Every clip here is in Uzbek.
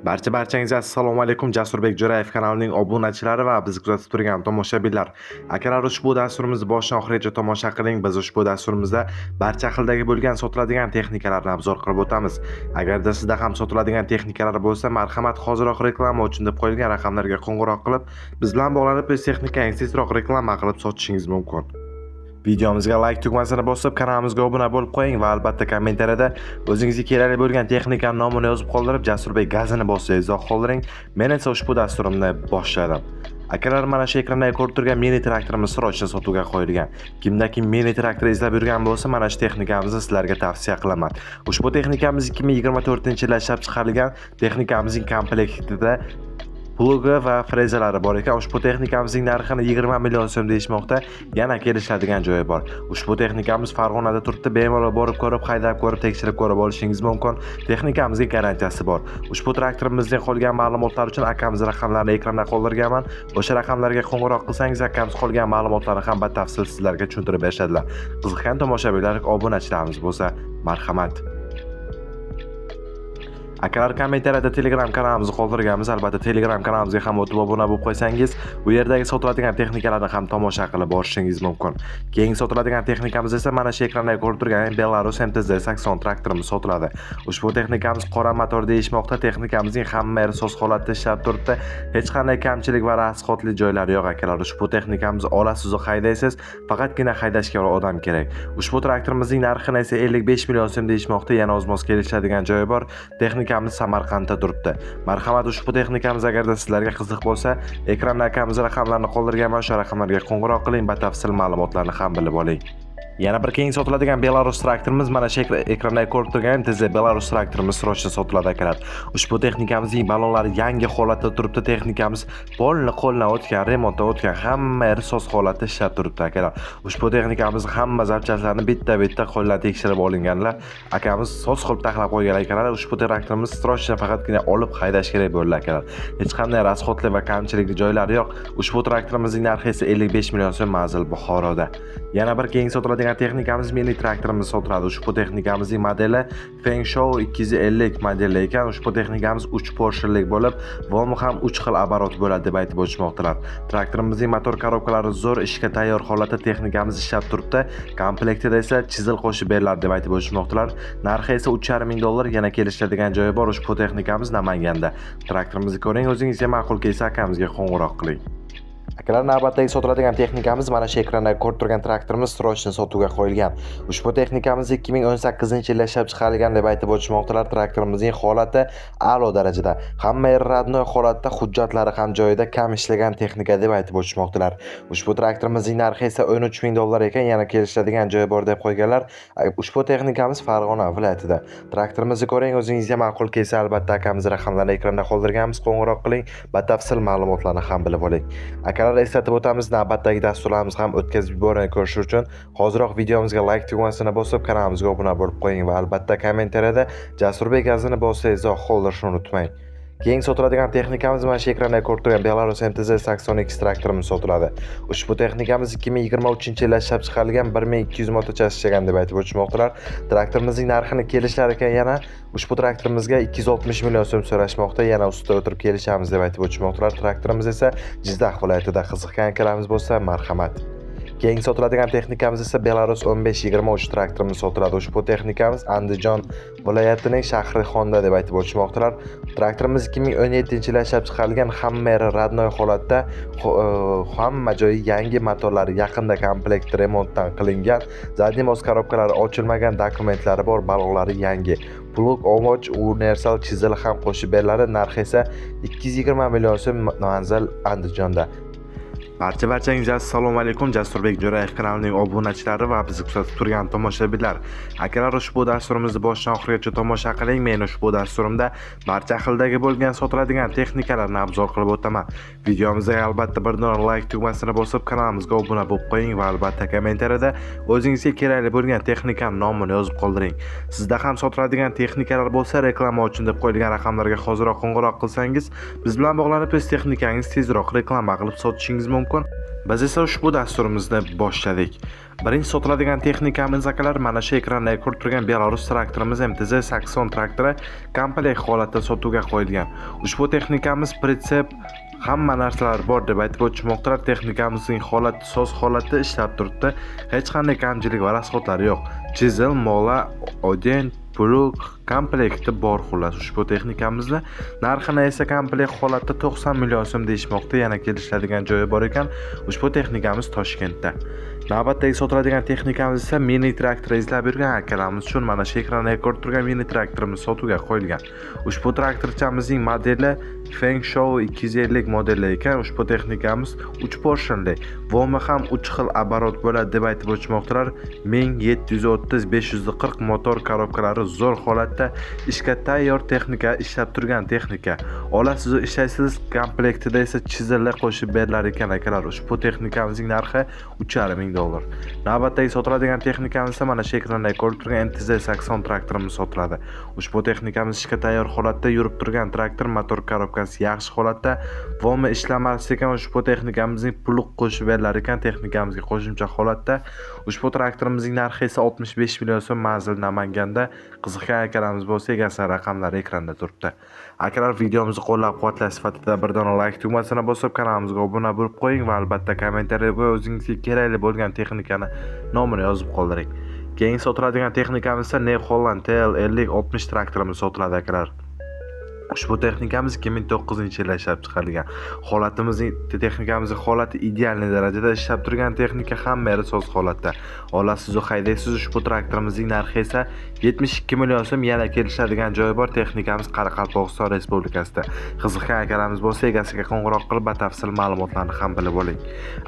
Barcha-barchangizga assalomu alaykum. Jasurbek Jo'rayev kanalining obunachilari va bizni kuzatib turgan tomoshabinlar. Akalar, ushbu dasturimizni boshidan oxirigacha tomosha qiling. Biz ushbu dasturimizda barcha xildagi bo'lgan sotiladigan texnikalarni обзор qilib o'tamiz. Agarda sizda ham sotiladigan texnikalar bo'lsa, marhamat, hoziroq reklama uchun deb qo'yilgan raqamlarga qo'ng'iroq qilib, biz bilan bog'lanib, o'z texnikangizni tezroq reklama qilib sotishingiz mumkin. Videomizga like tugmasini bosib, kanalimizga obuna bo'lib qo'ying va albatta kommentariyada o'zingizga kerakli bo'lgan texnikani nomini yozib qoldirib, Jasurbek gazini bosib izoh qoldiring. Men esa ushbu dasturimni boshladim. Akalar, mana shu ekranda ko'rib turgan mini traktorimiz срочно sotuvga qo'yilgan. Kimda kim mini traktor izlab yurgan bo'lsa, mana shu texnikamizni sizlarga tavsiya qilaman. Ushbu texnikamiz 2024-yilda ishlab chiqarilgan. Texnikamizning komplektida плуг i va frezalari bor ekan. Ushbu texnikamizning narxini 20 million so'm deyishmoqda. Yana kelishadigan joyi bor. Ushbu texnikamiz Farg'onada turibdi. Bemalol borib ko'rib, haydab ko'rib, tekshirib ko'rib olishingiz mumkin. Texnikamizga garantiyasi bor. Ushbu traktorimizning qolgan ma'lumotlar uchun akamiz raqamlarini ekranda qoldirganman. O'sha raqamlarga qo'ng'iroq qilsangiz, akamiz qolgan ma'lumotlarni ham batafsil sizlarga tushuntirib berishadilar. Qiziqqan tomoshabinlar, obunachilarimiz bo'lsa, marhamat. Akalar, kommentariyada Telegram kanalimizni qoldirganmiz. Albatta Telegram kanalimizga ham o'tib obuna bo'lib qo'ysangiz, u yerdagi sotiladigan texnikalarni ham tomosha qilib borishingiz mumkin. Keyingi sotiladigan texnikamiz esa mana shu ekranda ko'rib turgan Belarus MTZ 80 traktorimiz sotiladi. Ushbu texnikamiz qora motor deyishmoqda. Texnikamizning hamma yeri soz holatda ishlab turibdi. Hech qanday kamchilik va расход li joylari yo'q, akalar. Ushbu texnikamizni olasiz va haydaysiz, faqatgina haydashga odam kerak. Ushbu traktorimizning narxini esa 55 million so'm deyishmoqda. Yana ozmoz kelishadigan joyi bor. Texnikamiz Samarqandda turibdi. Marhamat, ushbu texnikamiz agarda sizlarga qiziq bo'lsa, ekranda akamiz raqamlarini qoldirganman, o'sha raqamlarga qo'ng'iroq qiling, batafsil ma'lumotlarni ham bilib oling. Yana bir keyingi sotiladigan Belarus traktorimiz mana shu ekranda ko'rib turgan MTZ Belarus traktorimiz срочно sotiladi, akalar. Ushbu texnikamizning ballonlari yangi holatda turibdi. Texnikamiz полный qo'ldan o'tgan, remontdan o'tgan, hamma yeri soz holatda ishlab turibdi, akalar. Ushbu texnikamiz hamma запчасть larini bitta-bitta qo'ldan tekshirib olinganlar. Akamiz soz qilib taxlab qo'ygan akalar. Ushbu traktorimiz срочно faqatgina olib haydash kerak bo'ldi, akalar. Hech qanday расход li va kamchilikli joylari yo'q. Ushbu traktorimizning narxi esa 55 million so'm, manzil Buxoroda. Yana bir keyingi sotiladigan texnikamiz mini traktorimiz sotiladi. Ushbu texnikamizning modeli Feng Shou 250 modeli ekan. Ushbu texnikamiz 3 porshinlik bo'lib, вал i ham 3 xil оборот bo'ladi deb aytib o'tishmoqdalar. Traktorimizning motor korobkalari zo'r, ishga tayyor holatda texnikamiz ishlab turibdi. Komplektida esa chisel qo'shib beriladi deb aytib o'tishmoqdalar. Narxi esa 3,5 ming dollar, yana kelishadigan joyi bor. Ushbu texnikamiz Namanganda. Traktorimizni ko'ring, o'zingizga ma'qul kelsa, akamizga qo'ng'iroq qiling. Akalar, navbatdagi sotiladigan texnikamiz mana shu ekranda ko'rib turgan traktorimiz срочно sotuvga qo'yilgan. Ushbu texnikamiz 2018-yilda ishlab chiqarilgan deb aytib o'tishmoqdalar. Traktorimizning holati a'lo darajada. Hamma yeri родной holatda, hujjatlari ham joyida, kam ishlagan texnika deb aytib o'tishmoqdalar. Ushbu traktorimizning narxi esa 13 ming dollar ekan, yana kelishadigan joyi bor deb qo'yganlar. Ushbu texnikamiz Farg'ona viloyatida. Traktorimizni ko'ring, o'zingizga ma'qul kelsa, albatta akamiz raqamlarini ekranda qoldirganmiz, qo'ng'iroq qiling, batafsil ma'lumotlarni ham bilib oling. Akalar, eslatib o'tamiz, navbatdagi dasturlarimizni ham o'tkazib yubormay ko'rish uchun hoziroq videomizga like tugmasini bosib, kanalimizga obuna bo'lib qo'ying va albatta kommentariyada Jasurbek gazini bosib izoh qoldirishni unutmang. Keyingi sotiladigan texnikamiz mana shu ekranda ko'rib turgan Belarus MTZ 80X traktorimiz sotiladi. Ushbu texnikamiz 2023-yilda ishlab chiqarilgan, 1200 motochas ishlagan deb aytib o'tishmoqdalar. Traktorimizning narxini kelishlar ekan, yana ushbu traktorimizga 260 million so'm so'rashmoqda, yana ustida o'tirib kelishamiz deb aytib o'tishmoqdalar. Traktorimiz esa Jizzax viloyatida. Qiziqqan akalarimiz bo'lsa, marhamat. Keyingi sotiladigan texnikamiz esa Belarus 1523 traktorimiz sotiladi. Ushbu texnikamiz Andijon viloyatining Shahrixonda deb aytib o'tishmoqdalar. Traktorimiz 2017-yilda ishlab chiqarilgan, hamma yeri родной holatda, hamma joyi yangi, motorlari yaqinda komplekt remontdan qilingan. Задний мост korobkalari ochilmagan, dokumentlari bor, ballonlari yangi. Плуг, omoch, universal chisel ham qo'shib beriladi. Narxi esa 220 million so'm, manzil Andijonda. Barcha barchangizga assalomu alaykum, Jasurbek Jo'rayev kanalining obunachilari va bizni kuzatib turgan tomoshabinlar. Akalar, ushbu dasturimizni boshidan oxirigacha tomosha qiling. Men ushbu dasturimda barcha xildagi bo'lgan sotiladigan texnikalarni обзор qilib o'taman. Videomizga albatta bir dona like tugmasini bosib, kanalimizga obuna bo'lib qo'ying va albatta kommentariyada o'zingizga kerakli bo'lgan texnikani nomini yozib qoldiring. Sizda ham sotiladigan texnikalar bo'lsa, reklama uchun deb qo'yilgan raqamlarga hoziroq qo'ng'iroq qilsangiz, biz bilan bog'lanib, o'z texnikangizni tezroq reklama qilib sotishingiz mumkin. mumkin. Biz esa ushbu dasturimizni boshladik. Birinchi sotiladigan texnikamiz akalar mana shu ekranda ko'rib turgan Belarus traktorimiz MTZ Sakson traktori komplekt holatda sotuvga qo'yilgan. Ushbu texnikamiz pritsep, hamma narsalar bor deb aytib o'tishmoqdalar. Texnikamizning holati soz holatda ishlab turibdi. Hech qanday kamchilik va rasxodlari yo'q. Chizel, mola, oden, plug komplekti bor xullas ushbu texnikamizni. Narxini esa komplekt holatda 90 million so'm deyishmoqda. Yana kelishiladigan joyi bor ekan. Ushbu texnikamiz Toshkentda. Navbatdagi sotiladigan texnikamiz esa mini traktor izlab yurgan akalarimiz uchun mana shu ekranda ko'rib turgan mini traktorimiz sotuvga qo'yilgan. Ushbu traktorchamizning modeli Feng Shou 250 modeli ekan. Ushbu texnikamiz 3 porshinli. Vomi ham 3 xil aborot bo'ladi deb aytib o'tishmoqdalar. 1730 540 motor korobkalari zo'r holatda, ishga tayyor texnika, ishlab turgan texnika. Olasiz, ishlaysiz, komplektida esa chizilla qo'shib berilar ekan akalar. Ushbu texnikamizning narxi 3,5 ming dollar. Navbatdagi sotiladigan texnikamiz esa mana shu ekranda ko'rib turgan MTZ 80 traktorimiz sotiladi. Ushbu texnikamiz ishga tayyor holatda yurib turgan traktor, motor korobkasi yaxshi holatda, vomi ishlamas ekan. Ushbu texnikamizning plug qo'shib berilar ekan texnikamizga qo'shimcha holatda. Ushbu traktorimizning narxi esa 65 million so'm, manzil Namanganda. Qiziqqan akalarimiz bo'lsa, egasi raqamlari ekranda turibdi. Akalar, videomizni qo'llab-quvvatlash sifatida bir dona like tugmasini bosib, kanalimizga obuna bo'lib qo'ying va albatta kommentariyada o'zingizga kerakli bo'lgan texnikani nomini yozib qoldiring. Keyingi sotiladigan texnikamiz esa New Holland TL 5060 traktorimiz sotiladi akalar. Ushbu texnikamiz 2009-yilda ishlab chiqarilgan. Holatimizning texnikamizning holati idealniy darajada ishlab turgan texnika, hamma yeri soz holatda. Olasiz, haydaysiz. Ushbu traktorimizning narxi esa 72 million so'm, yana kelishadigan joyi bor. Texnikamiz Qoraqalpog'iston Respublikasida. Qiziqqan akalarimiz bo'lsa, egasiga qo'ng'iroq qilib batafsil ma'lumotlarni ham bilib oling.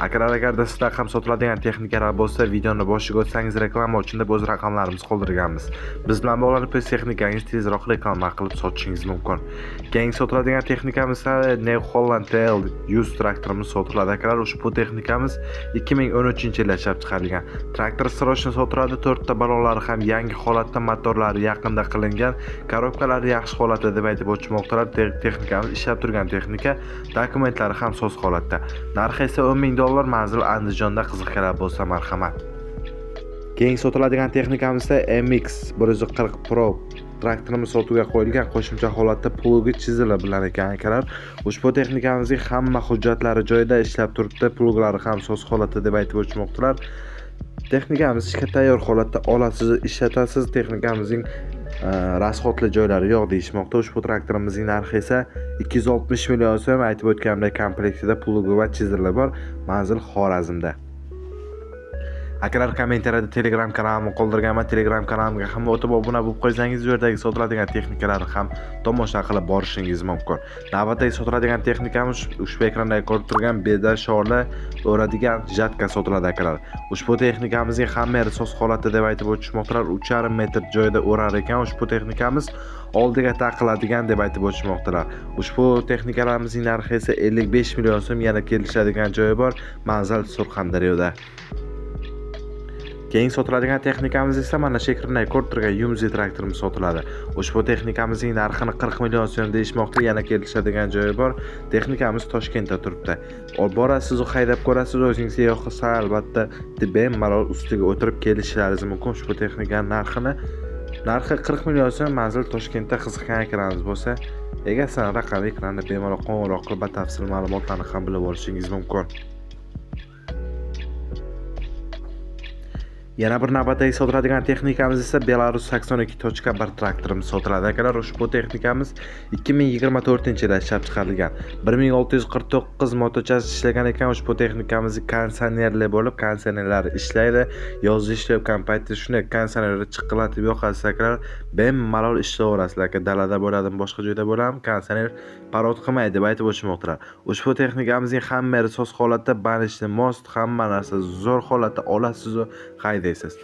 Akalar, agarda sizlar ham sotiladigan texnikalar bo'lsa, videoni boshiga o'tsangiz reklama uchun deb o'z raqamlarimizni qoldirganmiz. Biz bilan bog'lanib, o'z texnikangizni tezroq reklama qilib sotishingiz mumkin. Keyingi sotiladigan texnikamiz New Holland TL 100 traktorimiz sotiladi akalar. Ushbu texnikamiz 2013-yilda ishlab chiqarilgan. Traktor срочно sotiladi. 4 ta balonlari ham yangi holatda, motorlari yaqinda qilingan, korobkalari yaxshi holatda deb aytib o'tishmoqdalar. Texnikamiz ishlab turgan texnika, dokumentlari ham soz holatda. Narxi esa 10 ming dollar, manzil Andijonda. Qiziqqanlar bo'lsa, marhamat. Keyingi sotiladigan texnikamizda MX 140 Pro traktorimiz sotuvga qo'yilgan, qo'shimcha holatda plugi chizili bilan ekan akalar. Ushbu texnikamizning hamma hujjatlari joyida, ishlab turibdi, pluglari ham soz holatda deb aytib o'tishmoqdalar. Texnikamiz ishga tayyor holatda, olasiz, ishlatasiz. Texnikamizning rasxodli joylari yo'q deyishmoqda. Ushbu traktorimizning narxi esa 260 million so'm, aytib o'tganimdek komplektida plugi va chizili bor. Manzil Xorazmda. Akalar, kommentariyada Telegram kanalimni qoldirganman. Telegram kanalimga ham o'tib obuna bo'lib qo'ysangiz, u yerdagi sotiladigan texnikalarni ham tomosha qilib borishingiz mumkin. Navbatdagi sotiladigan texnikamiz ushbu ekranda ko'rib turgan beda shorli o'radigan jatka sotiladi akalar. Ushbu texnikamizning hamma yeri soz holatda deb aytib o'tishmoqdalar. 3,5 metr joyda o'rar ekan. Ushbu texnikamiz oldiga taqiladigan deb aytib o'tishmoqdalar. Ushbu texnikalarimizning narxi esa 55 million so'm, yana kelishadigan joyi bor. Manzil Surxondaryoda. Keyingi sotiladigan texnikamiz esa mana shu ekranda ko'rib turgan Yumzi traktorimiz sotiladi. Ushbu texnikamizning narxini 40 million so'm deyishmoqda, yana kelishadigan joyi bor. Texnikamiz Toshkentda turibdi. Borasiz, haydab ko'rasiz, o'zingizga yoqsa albatta bemalol ustiga o'tirib kelishishingiz mumkin. Ushbu texnikaning narxi 40 million so'm, manzil Toshkentda. Qiziqqan akalarimiz bo'lsa, egasini raqami ekranda, bemalol qo'ng'iroq qilib batafsil ma'lumotlarni ham bilib olishingiz mumkin. Yana bir navbatdagi sotiladigan texnikamiz esa Belarus 82.1 traktorimiz sotiladi akalar. Ushbu texnikamiz 2024-yilda ishlab chiqarilgan. 1649 motochas ishlagan ekan. Ushbu texnikamiz konditsionerli bo'lib, konditsionerlari ishlaydi. Yozda ishlayotgan paytda shunday konditsionerni chiqillatib yoqasiz akalar, bemalol ishlayverasizlar aka. Dalada bo'ladimi, boshqa joyda bo'ladimi, konditsioner parod qilmaydi deb aytib o'tishmoqdalar. Ushbu texnikamizning hamma yeri soz holatda, banishni most, hamma narsa zo'r holatda, olasiz u haydaysiz.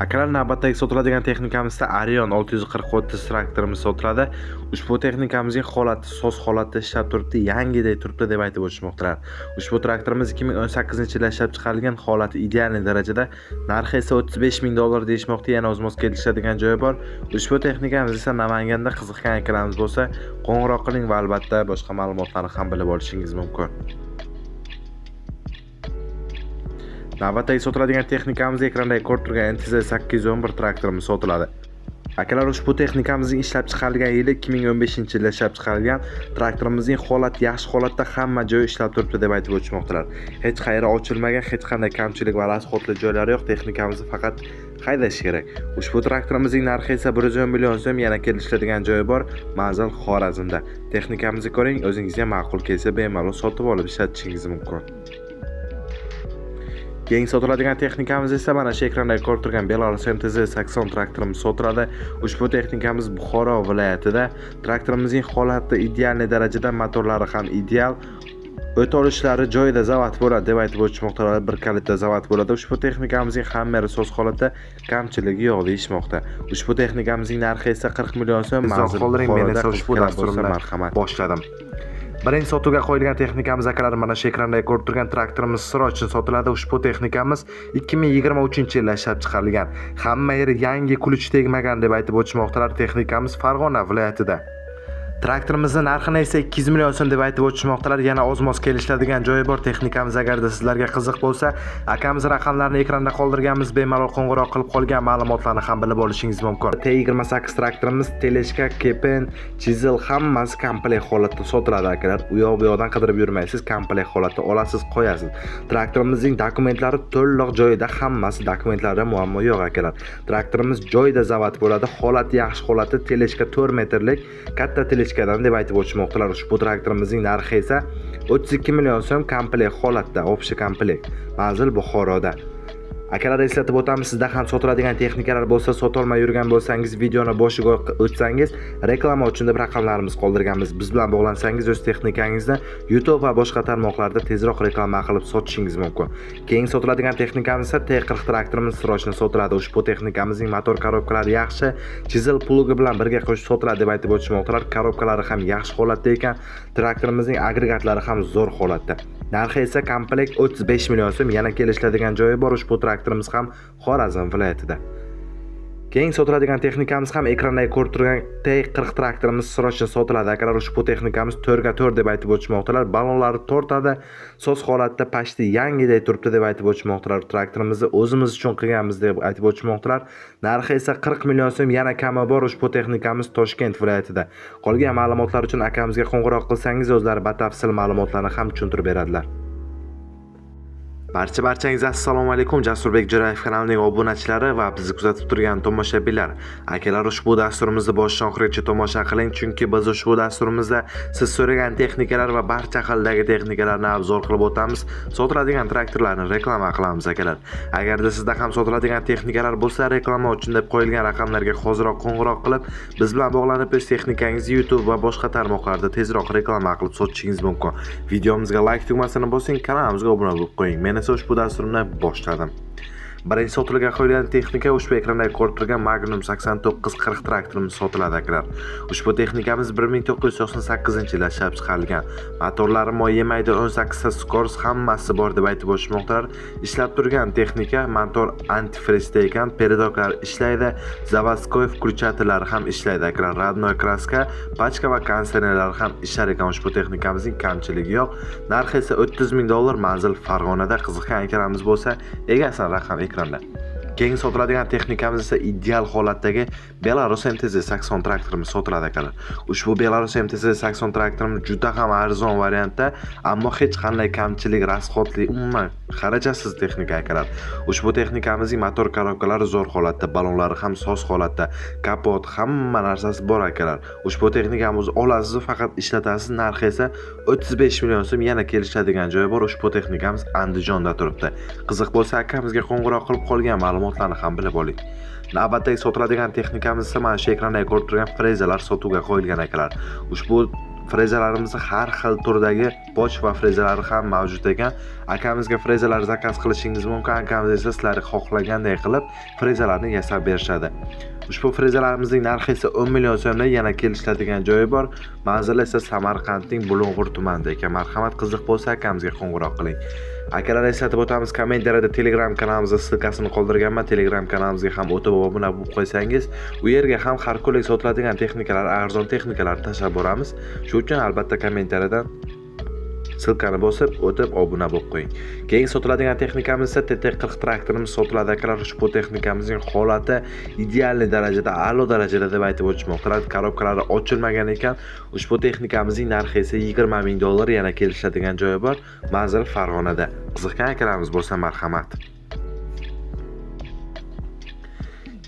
Akalar, navbatdagi sotiladigan texnikamizda Arion 640 traktorimiz sotiladi. Ushbu texnikamizning holati soz holatda ishlab turibdi, yangiday turibdi deb aytib o'tishmoqdalar. Ushbu traktorimiz 2018-yilda ishlab chiqarilgan, holati ideal darajada, narxi esa 35 ming dollar deyishmoqda, yana o'zimiz kelishadigan joyi bor. Ushbu texnikamiz esa Namanganda. Qiziqqan akalarimiz bo'lsa, qo'ng'iroq qiling va albatta boshqa ma'lumotlarni ham bilib olishingiz mumkin. Navbatdagi sotiladigan texnikamiz ekranda ko'rib turgan MTZ 811 traktorimiz sotiladi. Akalar, ushbu texnikamizning ishlab chiqarilgan yili 2015-yilda ishlab chiqarilgan. Traktorimizning holati yaxshi holatda, hamma joyi ishlab turibdi deb aytib o'tishmoqdalar. Hech qayeri ochilmagan, hech qanday kamchilik va расход li joylari yo'q. Texnikamizni faqat haydash kerak. Ushbu traktorimizning narxi esa 110 million so'm, yana kelishiladigan joyi bor. Manzil Xorazmda. Texnikamizni ko'ring, o'zingizga ma'qul kelsa bemalol sotib olib ishlatishingiz mumkin. Keyingi sotiladigan texnikamiz esa mana shu ekranda ko'rib turgan Belarus MTZ 80 traktorimiz sotiladi. Ushbu texnikamiz Buxoro viloyatida. Traktorimizning holati идеальный darajada, motorlari ham ideal. O't olishlari joyida zavod bo'ladi deb aytib o'tishmoqdalar. Bir kalitda zavod bo'ladi. Ushbu texnikamizning hamma yeri soz holatda, kamchiligi yo'q deyishmoqda. Ushbu texnikamizning narxi esa 40 million so'm. Izoh qoldiring, men esa ushbu Buxoroda dasturimni marhamat. boshladim. Birinchi sotuvga qo'yilgan texnikamiz, akalar, mana shu ekranda ko'rib turgan traktorimiz срочно sotiladi. Ushbu texnikamiz 2023-yilda ishlab chiqarilgan. Hamma yeri yangi, ключ tegmagan deb aytib o'tishmoqdalar. Texnikamiz Farg'ona viloyatida. Traktorimizni narxini esa 200 million so'm deb aytib o'tishmoqdalar. Yana oz-moz kelishiladigan joyi bor. Texnikamiz agarda sizlarga qiziq bo'lsa, akamiz raqamlarini ekranda qoldirganmiz. Bemalol qo'ng'iroq qilib qolgan ma'lumotlarni ham bilib olishingiz mumkin. T28 traktorimiz тележка, kepen, chizel hammasi komplekt holatda sotiladi, akalar. U yoq bu yoqdan qidirib yurmaysiz, komplekt holatda olasiz, qo'yasiz. Traktorimizning dokumentlari to'liq joyida, hammasi dokumentlarida muammo yo'q, akalar. Traktorimiz joyida zavod bo'ladi, holati yaxshi holatda, тележка 4 metrlik katta тележка dan deb aytib o'tishmoqdalar. Ushbu traktorimizning narxi esa 32 million so'm, komplekt holatda, общий komplekt. Manzil Buxoroda. Akalar, eslatib o'tamiz, sizda ham sotiladigan texnikalar bo'lsa, sotolmay yurgan bo'lsangiz, videoni boshiga o'tsangiz, reklama uchun deb raqamlarimiz qoldirganmiz. Biz bilan bog'lansangiz, o'z texnikangizni YouTube va boshqa tarmoqlarda tezroq reklama qilib sotishingiz mumkin. Keyin sotiladigan texnikamiz esa T40 traktorimiz срочно sotiladi. Ushbu texnikamizning motor korobkalari yaxshi, chizel плуг i bilan birga qo'shib sotiladi deb aytib o'tishmoqdalar. Korobkalari ham yaxshi holatda ekan, traktorimizning agregatlari ham zo'r holatda. Narxi esa komplekt 35 million so'm, yana kelishiladigan joyi bor. Ushbu traktorimiz ham Xorazm viloyatida. Keyin sotiladigan texnikamiz ham ekranda ko'rib turgan T40 traktorimiz срочно sotiladi. Akalar, ushbu texnikamiz 4x4 deb aytib o'tishmoqdalar. Ballonlari tortadi, soz holatda, почти yangiday turibdi deb aytib o'tishmoqdalar. Traktorimizni o'zimiz uchun qilganmiz deb aytib o'tishmoqdalar. Narxi esa 40 million so'm, yana kami bor. Ushbu texnikamiz Toshkent viloyatida. Qolgan ma'lumotlar uchun akamizga qo'ng'iroq qilsangiz, o'zlari batafsil ma'lumotlarni ham tushuntirib beradilar. Barcha barchangizga assalomu alaykum, Jasurbek Jo'rayev kanalining obunachilari va bizni kuzatib turgan tomoshabinlar. Akalar, ushbu dasturimizni boshidan oxirigacha tomosha qiling, chunki biz ushbu dasturimizda siz so'ragan texnikalar va barcha xildagi texnikalarni обзор qilib o'tamiz. Sotiladigan traktorlarni reklama qilamiz, akalar. Agarda sizda ham sotiladigan texnikalar bo'lsa, reklama uchun deb qo'yilgan raqamlarga hoziroq qo'ng'iroq qilib, biz bilan bog'lanib, o'z texnikangizni YouTube va boshqa tarmoqlarda tezroq reklama qilib sotishingiz mumkin. Videomizga like tugmasini bosing, kanalimizga obuna bo'lib qo'ying. Men esa ushbu dasturni boshladim. Birinchi sotuvga qo'yilgan texnika ushbu ekranda ko'rib turgan Magnum 8940 traktorimiz sotiladi, akalar. Ushbu texnikamiz 1998-yilda ishlab chiqarilgan. Motorlari moy yemaydi, 18 ta скорость hammasi bor deb aytib o'tishmoqdalar. Ishlab turgan texnika, motor антифриз da ekan, передок lar ishlaydi, заводской включатель lar ham ishlaydi, akalar. Родной краска, пачка va konditsionerlar ham ishlar ekan. Ushbu texnikamizning kamchiligi yo'q. Narxi esa 30 ming dollar, manzil Farg'onada. Qiziqqan akalarimiz bo'lsa, egasini raqam ekranda. Keyingi sotiladigan texnikamiz esa ideal holatdagi Belarus MTZ 80 traktorimiz sotiladi, akalar. Ushbu Belarus MTZ 80 traktorimiz juda ham arzon variantda, ammo hech qanday kamchilik, расход li, umuman xarajatsiz texnika, akalar. Ushbu texnikamizning motor korobkalari zo'r holatda, ballonlari ham soz holatda, kapot, hamma narsasi bor, akalar. Ushbu texnikamizni olasiz, faqat ishlatasiz, narxi esa 35 million so'm, yana kelishadigan joyi bor. Ushbu texnikamiz Andijonda turibdi. Qiziq bo'lsa, akamizga qo'ng'iroq qilib qolgan ma'lumotlarni ham bilib oling. Navbatdagi sotiladigan texnikamiz esa mana shu ekranda ko'rib turgan frezalar sotuvga qo'yilgan, akalar. Ushbu frezalarimizni har xil turdagi boch va frezalari ham mavjud ekan. Akamizga frezalar заказ qilishingiz mumkin. Akamiz esa sizlar xohlaganday qilib frezalarni yasab berishadi. Ushbu frezalarimizning narxi esa 10 million so'mdan, yana kelishiladigan joyi bor. Manzili esa Samarqandning Bulung'ur tumanida ekan. Marhamat, qiziq bo'lsa, akamizga qo'ng'iroq qiling. Akalar, eslatib o'tamiz, kommentariyada Telegram kanalimizga ссылка sini qoldirganman. Telegram kanalimizga ham o'tib obuna bo'lib qo'ysangiz, u yerga ham har kunlik sotiladigan texnikalar, arzon texnikalarni tashlab boramiz. Shu uchun albatta kommentariyadan Ссылка ni bosib o'tib obuna bo'lib qo'ying. Keyin sotiladigan texnikamiz esa TT40 traktorimiz sotiladi akalar. Ushbu texnikamizning holati идеальный darajada, a'lo darajada deb aytib o'tishmoqda. Korobkalari ochilmagan ekan. Ushbu texnikamizning narxi esa 20 ming dollar, yana kelishadigan joyi bor. Manzil Farg'onada. Qiziqqan akalarimiz bo'lsa marhamat.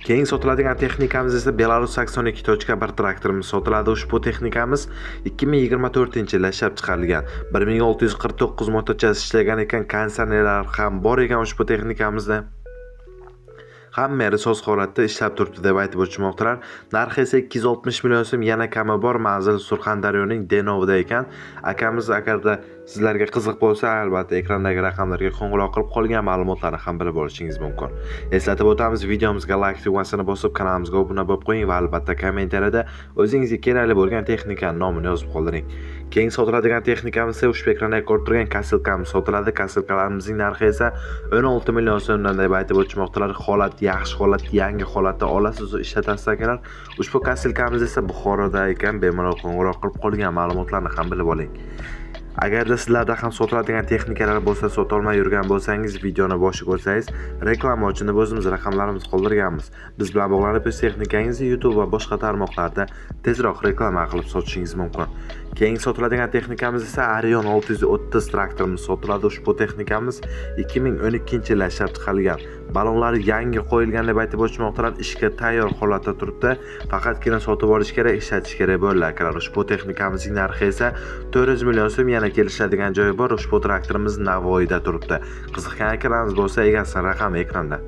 Keyin sotiladigan texnikamiz esa Belarus 82.1 traktorimiz sotiladi. Ushbu texnikamiz 2024-yilda ishlab chiqarilgan. 1649 motochasi ishlagan ekan, konditsionerlar ham bor ekan ushbu texnikamizda. Hamma yeri soz holatda ishlab turibdi deb aytib o'tishmoqdalar. Narxi esa 260 million so'm, yana kami bor. Manzil Surxondaryoning Denovida ekan. Akamiz agarda sizlarga qiziq bo'lsa, albatta ekrandagi raqamlarga qo'ng'iroq qilib qolgan ma'lumotlarni ham bilib olishingiz mumkin. Eslatib o'tamiz, videomizga like tugmasini bosib, kanalimizga obuna bo'lib qo'ying va albatta kommentariyada o'zingizga kerakli bo'lgan texnikaning nomini yozib qoldiring. Keyin sotiladigan texnikamiz esa ushbu ekranda ko'rib turgan kosilkamiz sotiladi. Kosilkalarimizning narxi esa 16 million so'mdan deb aytib o'tishmoqdalar. Holat yaxshi holat, yangi holatda olasiz, ishlatasiz akalar. Ushbu kosilkamiz esa Buxoroda ekan, bemalol qo'ng'iroq qilib qolgan ma'lumotlarni ham bilib oling. Agarda sizlarda ham sotiladigan texnikalar bo'lsa, sotolmay yurgan bo'lsangiz, videoni boshi ko'rsangiz, reklama uchun deb o'zimiz raqamlarimizni qoldirganmiz. Biz bilan bog'lanib o'z texnikangizni YouTube va boshqa tarmoqlarda tezroq reklama qilib sotishingiz mumkin. Keyin sotiladigan texnikamiz esa Arion 630 traktorimiz sotiladi. Ushbu texnikamiz 2012-yilda ishlab chiqarilgan. Balonlari yangi qo'yilgan deb aytib o'tishmoqdalar. Ishga tayyor holatda turibdi. Faqatgina sotib olish kerak, ishlatish kerak bo'ldi akalar. Ushbu texnikamizning narxi esa 400 million so'm, yana kelishadigan joyi bor. Ushbu traktorimiz Navoiyda turibdi. Qiziqqan akalarimiz bo'lsa, egasining raqami ekranda.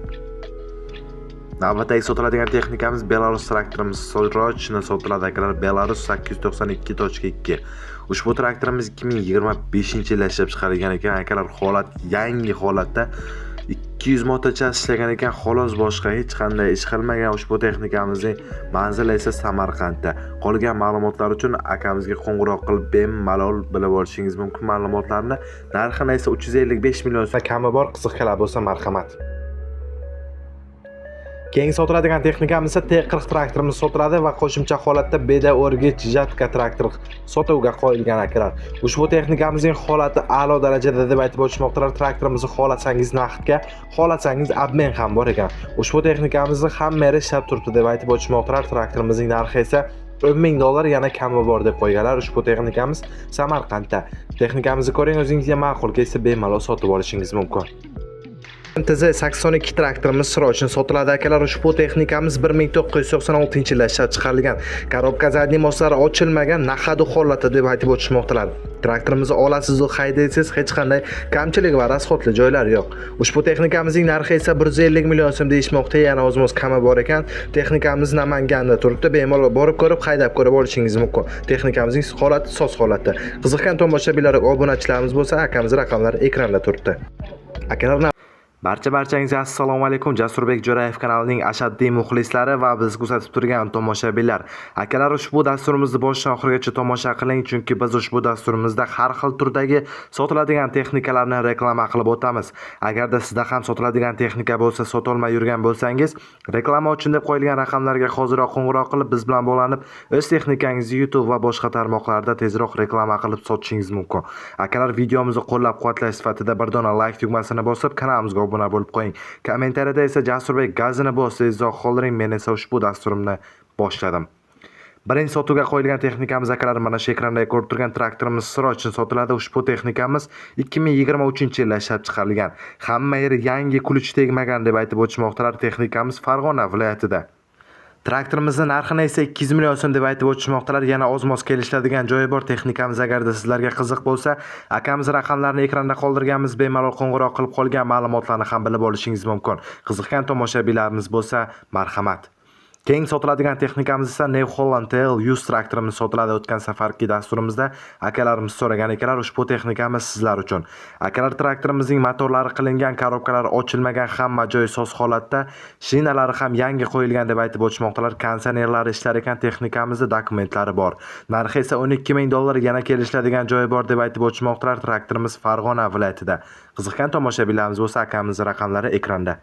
Navbatdagi sotiladigan texnikamiz Belarus traktorimiz срочно sotiladi akalar. Belarus 892.2. Ushbu traktorimiz 2025-yilda ishlab chiqarilgan ekan akalar. Holat yangi holatda, 200 motochasi ishlagan ekan, xolos, boshqa hech qanday ish qilmagan. Ushbu texnikamizning manzili esa Samarqandda. Qolgan ma'lumotlar uchun akamizga qo'ng'iroq qilib bemalol bilib olishingiz mumkin ma'lumotlarni. Narxini esa 355 million so'm kami bor. Qiziqqanlar bo'lsa marhamat. Keyin sotiladigan texnikamiz esa T40 traktorimiz sotiladi va qo'shimcha holatda beda o'rgich жатка traktor sotuvga qo'yilgan akalar. Ushbu texnikamizning holati a'lo darajada deb aytib o'tishmoqdalar. Traktorimizni xohlasangiz naqdga, xohlasangiz обмен ham bor ekan. Ushbu texnikamizni hamma yeri ishlab turibdi deb aytib o'tishmoqdalar. Traktorimizning narxi esa 10 ming dollar, yana kami bor deb qo'yganlar. Ushbu texnikamiz Samarqandda. Texnikamizni ko'ring, o'zingizga ma'qul kelsa bemalol sotib olishingiz mumkin. MTZ 82 traktorimiz срочно sotiladi akalar. Ushbu texnikamiz 1996-yilda ishlab chiqarilgan. Korobka задний мост lari ochilmagan, на ходу holatda deb aytib o'tishmoqdalar. Traktorimizni olasiz va haydaysiz, hech qanday kamchilik va расход li joylari yo'q. Ushbu texnikamizning narxi esa 150 million so'm deyishmoqda, yana ozmoz kami bor ekan. Texnikamiz Namanganda turibdi, bemalol borib ko'rib, haydab ko'rib olishingiz mumkin. Texnikamizning holati soz holatda. Qiziqqan tomoshabinlar, obunachilarimiz bo'lsa, akamiz raqamlari ekranda turibdi. Akalar, barchangizga assalomu alaykum. Jasurbek Jo'rayev kanalining ashaddiy muxlislari va biz kuzatib turgan tomoshabinlar. Akalar, ushbu dasturimizni boshidan oxirigacha tomosha qiling, chunki biz ushbu dasturimizda har xil turdagi sotiladigan texnikalarni reklama qilib o'tamiz. Agarda sizda ham sotiladigan texnika bo'lsa, sotolmay yurgan bo'lsangiz, reklama uchun deb qo'yilgan raqamlarga hoziroq qo'ng'iroq qilib, biz bilan bog'lanib, o'z texnikangizni YouTube va boshqa tarmoqlarda tezroq reklama qilib sotishingiz mumkin. Akalar, videomizni qo'llab-quvvatlash sifatida bir dona like tugmasini bosib, kanalimizga obuna bo'lib qo'ying. Kommentariyada esa Jasurbek gazini bos izoh qoldiring. Men esa ushbu dasturimni boshladim. Birinchi sotuvga qo'yilgan texnikamiz akalar mana shu ekranda ko'rib turgan traktorimiz срочно sotiladi. Ushbu texnikamiz 2023-yilda ishlab chiqarilgan. Hamma yeri yangi, ключ tegmagan deb aytib o'tishmoqdalar. Texnikamiz Farg'ona viloyatida. Traktorimizni narxini esa 200 million so'm deb aytib o'tishmoqdalar. Yana ozmoz kelishiladigan joyi bor. Texnikamiz agarda sizlarga qiziq bo'lsa, akamiz raqamlarini ekranda qoldirganmiz. Bemalol qo'ng'iroq qilib qolgan ma'lumotlarni ham bilib olishingiz mumkin. Qiziqqan tomoshabinlarimiz bo'lsa, marhamat. Keyin sotiladigan texnikamiz esa New Holland TL 100 traktorimiz sotiladi. O'tgan safargi dasturimizda akalarimiz so'ragan ekanlar, ushbu texnikamiz sizlar uchun. Akalar, traktorimizning motorlari qilingan, korobkalari ochilmagan, hamma joyi soz holatda, shinalari ham yangi qo'yilgan deb aytib o'tishmoqdalar. Konditsionerlari ishlar ekan, texnikamizda dokumentlari bor. Narxi esa 12 ming dollar, yana kelishiladigan joyi bor deb aytib o'tishmoqdalar. Traktorimiz Farg'ona viloyatida. Qiziqqan tomoshabinlarimiz bo'lsa, akamiz raqamlari ekranda.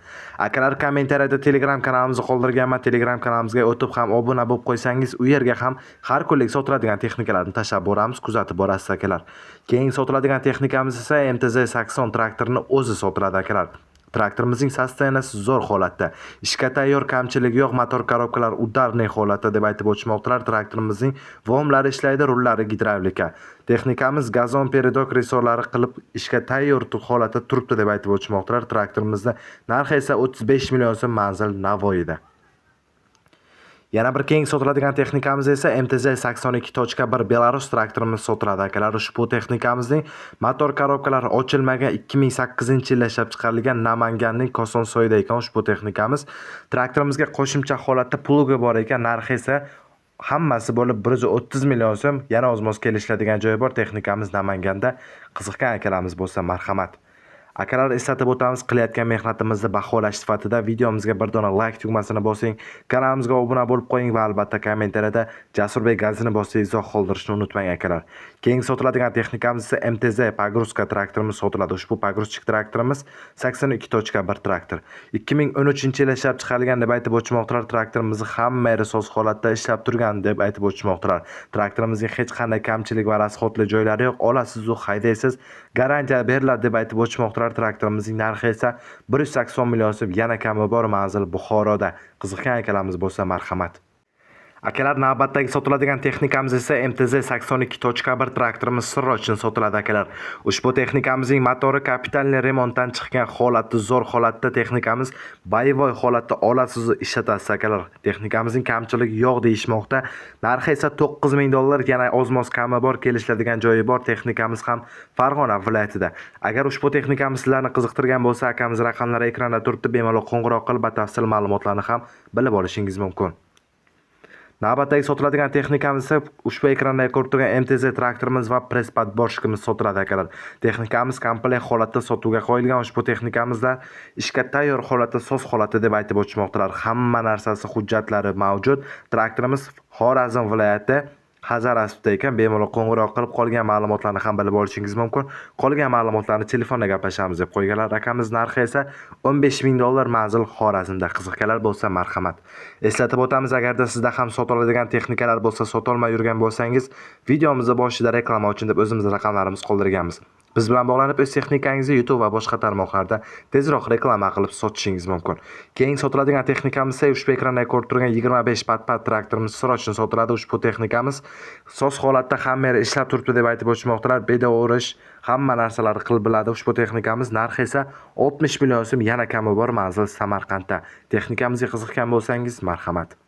Akalar, kommentariyada Telegram kanalimizni qoldirganman. Telegram kanalimizga o'tib ham obuna bo'lib qo'ysangiz, u yerga ham har kunlik sotiladigan texnikalarni tashlab boramiz, kuzatib borasiz akalar. Keyin sotiladigan texnikamiz esa MTZ 80 traktorini o'zi sotiladi akalar. Traktorimizning состояние si zo'r holatda. Ishga tayyor, kamchiligi yo'q, motor korobkalar ударный holatda deb aytib o'tishmoqdalar. Traktorimizning vomlari ishlaydi, rullari gidravlika. Texnikamiz gazon, передок, resorlari qilib ishga tayyor holatda turibdi deb aytib o'tishmoqdalar. Traktorimizni narxi esa 35 million so'm, manzil Navoiyda. Yana bir keng sotiladigan texnikamiz esa MTZ 82.1 Belarus traktorimiz sotiladi akalar. Ushbu texnikamizning motor korobkalari ochilmagan, 2008-yilda ishlab chiqarilgan, Namanganning Kosonsoyida ekan ushbu texnikamiz. Traktorimizga qo'shimcha holatda plugi bor ekan, narxi esa hammasi bo'lib 130 million so'm. Yana ozmoz kelishiladigan joyi bor. Texnikamiz Namanganda. Qiziqqan akalarimiz bo'lsa, marhamat. Akalar, eslatib o'tamiz, qilayotgan mehnatimizni baholash sifatida videomizga bir dona like tugmasini bosing, kanalimizga obuna bo'lib qo'ying va albatta kommentariyada Jasurbek gazini bosib izoh qoldirishni unutmang akalar. Keyingi sotiladigan texnikamiz esa MTZ погрузка traktorimiz sotiladi. Ushbu погрузчик traktorimiz 82.1 traktor. 2013-yilda ishlab chiqarilgan deb aytib o'tishmoqdalar. Traktorimizni hamma yeri soz holatda ishlab turgan deb aytib o'tishmoqdalar. Traktorimizning hech qanday kamchilik va расход li joylari yo'q. Olasiz u haydaysiz, garantiya beriladi deb aytib o'tishmoqdalar. Traktorimizning narxi esa 180 million so'm, yana kami bor, manzil Buxoroda. Qiziqqan akalarimiz bo'lsa, marhamat. Akalar, navbatdagi sotiladigan texnikamiz esa MTZ 82.1 traktorimiz срочно sotiladi akalar. Ushbu texnikamizning motori капитальный remontdan chiqqan, holati zo'r holatda, texnikamiz боевой holatda, olasiz ishlatasiz akalar. Texnikamizning kamchiligi yo'q deyishmoqda. Narxi esa 9000 dollar, yana ozmoz kami bor, kelishiladigan joyi bor. Texnikamiz ham Farg'ona viloyatida. Agar ushbu texnikamiz sizlarni qiziqtirgan bo'lsa, akamiz raqamlari ekranda turibdi, bemalol qo'ng'iroq qilib batafsil ma'lumotlarni ham bilib olishingiz mumkin. Navbatdagi sotiladigan texnikamiz esa ushbu ekranda ko'rib turgan MTZ traktorimiz va пресс подборщик imiz sotiladi akalar. Texnikamiz komplekt holatda sotuvga qo'yilgan. Ushbu texnikamizda ishga tayyor holatda, soz holatda deb aytib o'tishmoqdalar. Hamma narsasi, hujjatlari mavjud. Traktorimiz Xorazm viloyati Hazaraspda ekan. Bemalol qo'ng'iroq qilib qolgan ma'lumotlarni ham bilib olishingiz mumkin. Qolgan ma'lumotlarni telefonda gaplashamiz deb qo'yganlar. Akamiz narxi esa 15 ming dollar, manzil Xorazmda. Qiziqqanlar bo'lsa, marhamat. Eslatib o'tamiz, agarda sizda ham sotiladigan texnikalar bo'lsa, sotolmay yurgan bo'lsangiz, videomizni boshida reklama uchun deb o'zimiz raqamlarimizni qoldirganmiz. Biz bilan bog'lanib, o'z texnikangizni YouTube va boshqa tarmoqlarda tezroq reklama qilib sotishingiz mumkin. Keyin sotiladigan texnikamiz esa ushbu ekranda ko'rib turgan 25 pat-pat traktorimiz срочно sotiladi. Ushbu texnikamiz soz holatda, hamma yeri ishlab turibdi deb aytib o'tishmoqdalar. Beda o'rish, hamma narsalarni qilib biladi. Ushbu texnikamiz narxi esa 60 million so'm, yana kami bor, manzil Samarqandda. Texnikamizga qiziqqan bo'lsangiz, marhamat.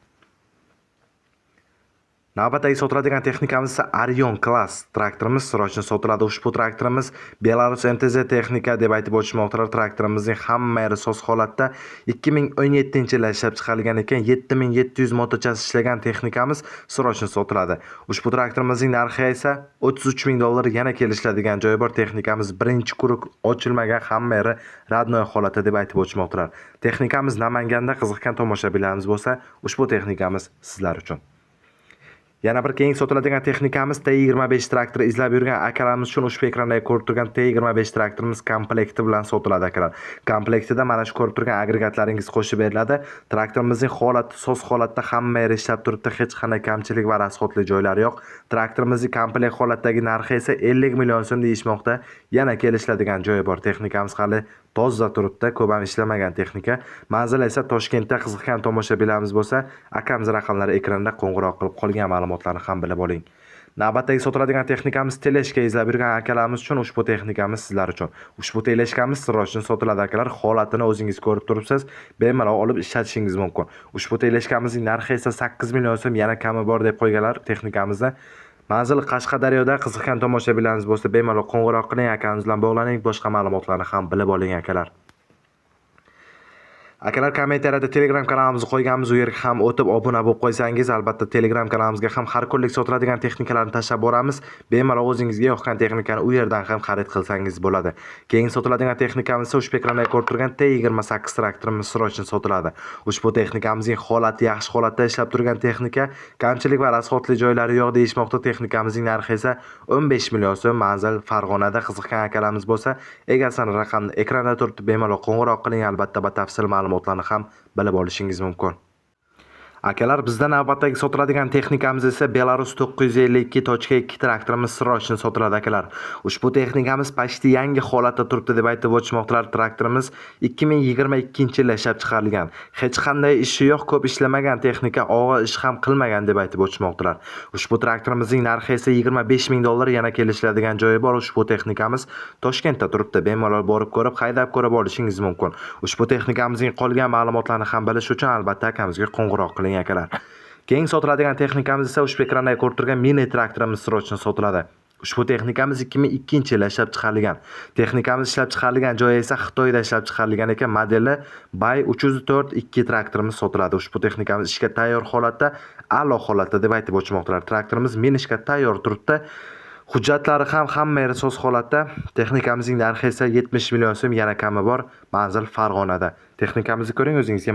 Navbatdagi sotiladigan texnikamiz esa Orion Class traktorimiz срочно sotiladi. Ushbu traktorimiz Belarus MTZ texnika deb aytib o'tishmoqdalar. Traktorimizning hamma yeri soz holatda, 2017-yilda ishlab chiqarilgan ekan. 7700 motoчас ishlagan texnikamiz срочно sotiladi. Ushbu traktorimizning narxi esa 33 ming dollar, yana kelishiladigan joyi bor. Texnikamiz birinchi круг ochilmagan, hamma yeri родной holatda deb aytib o'tishmoqdalar. Texnikamiz Namanganda. Qiziqqan tomoshabinlarimiz bo'lsa, ushbu texnikamiz sizlar uchun. Yana bir keyingi sotiladigan texnikamiz T25 traktori izlab yurgan akalarimiz uchun ushbu ekranda ko'rib turgan T25 traktorimiz komplekti bilan sotiladi akalar. Komplektida mana shu ko'rib turgan agregatlaringiz qo'shib beriladi. Traktorimizning holati soz holatda, hamma yeri ishlab turibdi, hech qanday kamchilik va расход li joylari yo'q. Traktorimizning komplekt holatdagi narxi esa 50 million so'm deyishmoqda. Yana kelishiladigan joyi bor. Texnikamiz hali toza turibdi, ko'p ham ishlamagan texnika. Manzil esa Toshkentda. Qiziqqan tomoshabinlarimiz bo'lsa, akamiz raqamlari ekranda, qo'ng'iroq qilib qolgan ma'lumotlarni ham bilib oling. Navbatdagi sotiladigan texnikamiz тележка izlab yurgan akalarimiz uchun ushbu texnikamiz sizlar uchun. Ushbu тележка miz срочно sotiladi akalar. Holatini o'zingiz ko'rib turibsiz. Bemalol olib ishlatishingiz mumkin. Ushbu тележка mizning narxi esa 8 million so'm, yana kami bor deb qo'yganlar texnikamizni. Manzil Qashqadaryoda. Qiziqqan tomoshabinlarimiz bo'lsa, bemalol qo'ng'iroq qiling, akamiz bilan bog'laning, boshqa ma'lumotlarni ham bilib oling akalar. Akalar, kommentariyada Telegram kanalimizni qo'yganmiz, u yerga ham o'tib obuna bo'lib qo'ysangiz, albatta Telegram kanalimizga ham har kunlik sotiladigan texnikalarni tashlab boramiz. Bemalol o'zingizga yoqqan texnikani u yerdan ham xarid qilsangiz bo'ladi. Keyin sotiladigan texnikamiz esa ushbu ekranda ko'rib turgan T28 traktorimiz срочно sotiladi. Ushbu texnikamizning holati yaxshi holatda ishlab turgan texnika, kamchilik va расход li joylari yo'q deyishmoqda. Texnikamizning narxi esa 15 million so'm. Manzil Farg'onada. Qiziqqan akalarimiz bo'lsa, egasini raqamni ekranda turibdi, bemalol qo'ng'iroq qiling, albatta batafsil ma'lumotlarni ham bilib olishingiz mumkin. Akalar, bizda navbatdagi sotiladigan texnikamiz esa Belarus 952.2 traktorimiz срочно sotiladi akalar. Ushbu texnikamiz почти yangi holatda turibdi deb aytib o'tishmoqdalar. Traktorimiz 2022-yilda ishlab chiqarilgan. Hech qanday ishi yo'q, ko'p ishlamagan texnika, og'ir ish ham qilmagan deb aytib o'tishmoqdalar. Ushbu traktorimizning narxi esa 25 ming dollar, yana kelishiladigan joyi bor. Ushbu texnikamiz Toshkentda turibdi. Bemalol borib ko'rib, haydab ko'rib olishingiz mumkin. Ushbu texnikamizning qolgan ma'lumotlarini ham bilish uchun albatta akamizga qo'ng'iroq qiling akalar. Keyin sotiladigan texnikamiz esa ushbu ekranda ko'rib turgan mini traktorimiz срочно sotiladi. Ushbu texnikamiz 2002-yilda ishlab chiqarilgan. Texnikamiz ishlab chiqarilgan joyi esa Xitoyda ishlab chiqarilgan ekan. Modeli Bay 304 2 traktorimiz sotiladi. Ushbu texnikamiz ishga tayyor holatda, a'lo holatda deb aytib o'tishmoqdalar. Traktorimiz minishga tayyor turibdi. Hujjatlari ham hamma yeri soz holatda. Texnikamizning narxi esa 70 million so'm, yana kami bor. Manzil Farg'onada. Texnikamizni ko'ring, o'zingizga